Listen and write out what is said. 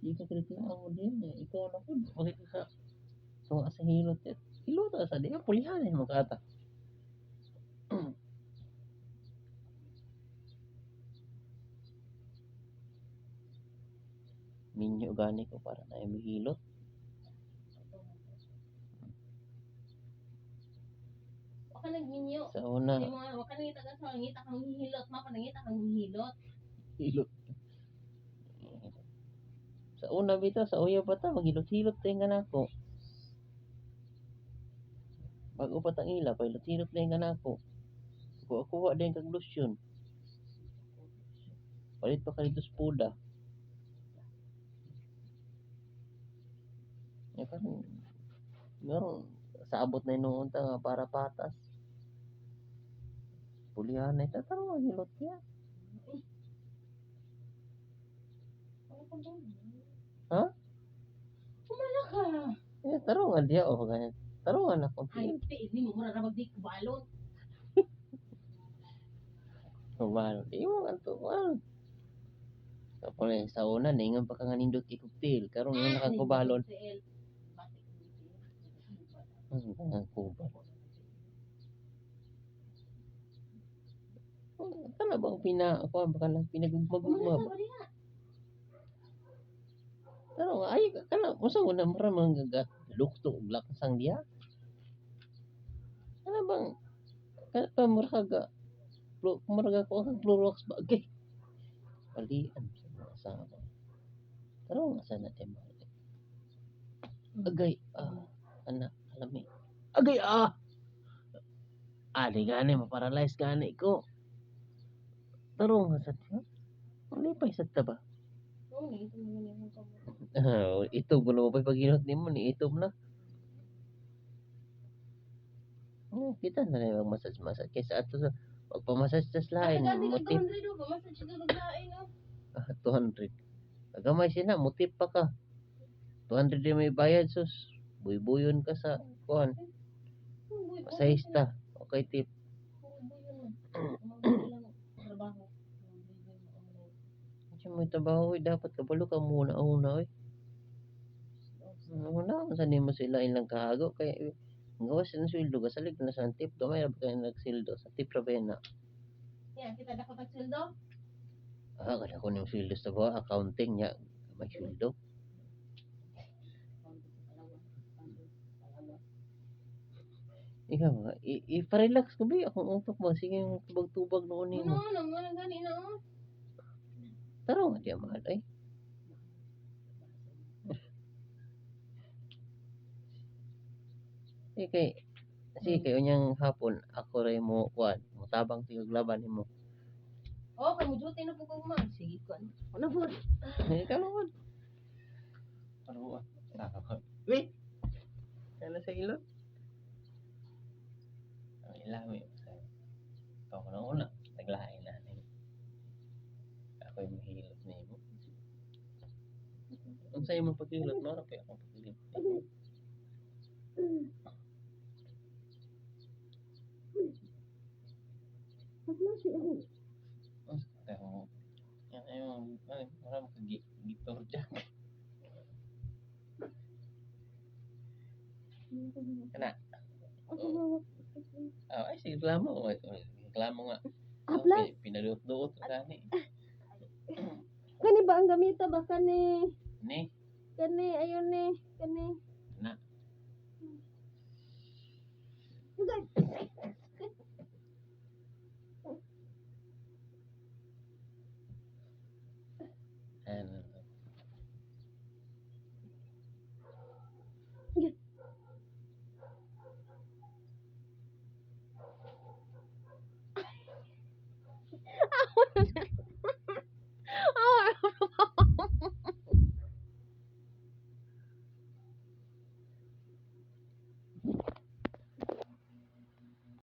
Di ka reklamo din eh. Ikaw na po. Bakit ka tunga sa hilot eh. Hilot sa di ka pulihan eh magkata. Minyo gani ko para na hilot. Wa ka nagminyo. Sa una, Di mo nga, wa ka nangita ka sa ngita kang hihilot, ma pa nangita kang hihilot. Hilot. Sa una bitaw, sa uya pa ta, maghilot-hilot tayo nga nako. Bago pa tang ila, pahilot-hilot na nga nako. Kuha-kuha din kag lotion. Palit pa ka dito sa puda. Eh, parang, meron, sa abot na inuun ta nga para patas. Pulihan na ito, tarong hilot niya. Ano ka ba? Ha? Kumala ka. Eh, tarong nga diya, oh, ganyan. Tarong nga na kung Ay, tiil ni mo, mura rabag di kubalon. Kumalo, di mo ang tuwan. Sa pala, sa una, ningon pa ka nga nindot ikuktil. Karon nga nakakubalon. Tiil. Batik. Ang kubal. Kana bang pina, ako ba kana pinagugma-gugma Kumala ba? ka diha. Pero nga ay kana unsa ko na mura man gaga lukto og laksang diha. Kana bang kana pa mura ka ga mura ka kuha kag Clorox ba kay. Palian sa mga asawa. Pero nga sana di mo. Agay ah ana alami. Agay ah. Ali gani ma-paralyze gani ko. Tarong nga sa diha. Malipay sad ta ba? Oo, ito mo yun yung kamot. Ah, itob ko na pa pag-inot nimo ni itob na. Kita na lang mag-massage massage kaysa ato sa pagpamassage tas lain Ay, mutip 200 oh, pamassage ka og lain oh. Ah, 200. Gamay sina mutip pa ka. 200 din may bayad sus. Buybuyon ka sa kuan. Masahista. Okay tip. Trabaho. Kasi mo trabaho oy, dapat kabalo ka muna una oy. Una sa nimo sila ilang kahago kay ang gawas ng sweldo gasalig na sa tip, gamay ra ba kay nagsildo sa tip ra ba na. Yeah, kita dako tag sweldo. Ah, kada ko ning sweldo sa buwa, accounting nya may sweldo. Ikaw ba, i-relax ko ba akong utok mo, sige tubag-tubag noon nimo. Ano, ano, ano, gani na oh. Tarong nga diya mahal ay. Sige kay sige kay unyang hapon ako ray mo kuan, motabang tigog laban nimo. Oh, kay mo duty na po ko man. Sige ko. Ano po? Eh, ikaw naman. Ano ba? Wait. Kana sa ilot. Ang ilami sa ako na una, naglain na ni. Ako yung mahilot nimo. Unsa imong paghilot mo ra kay akong paghilot nimo. Unsa kay mo? Yan ay ay mura mo kag gitor jack. Kana. Oh, ay sige reklamo, reklamo nga. Apla. Pinaduot-duot ra gani. Kani ba ang gamita ba kani? Ni Kani ayon ni, kani. Na.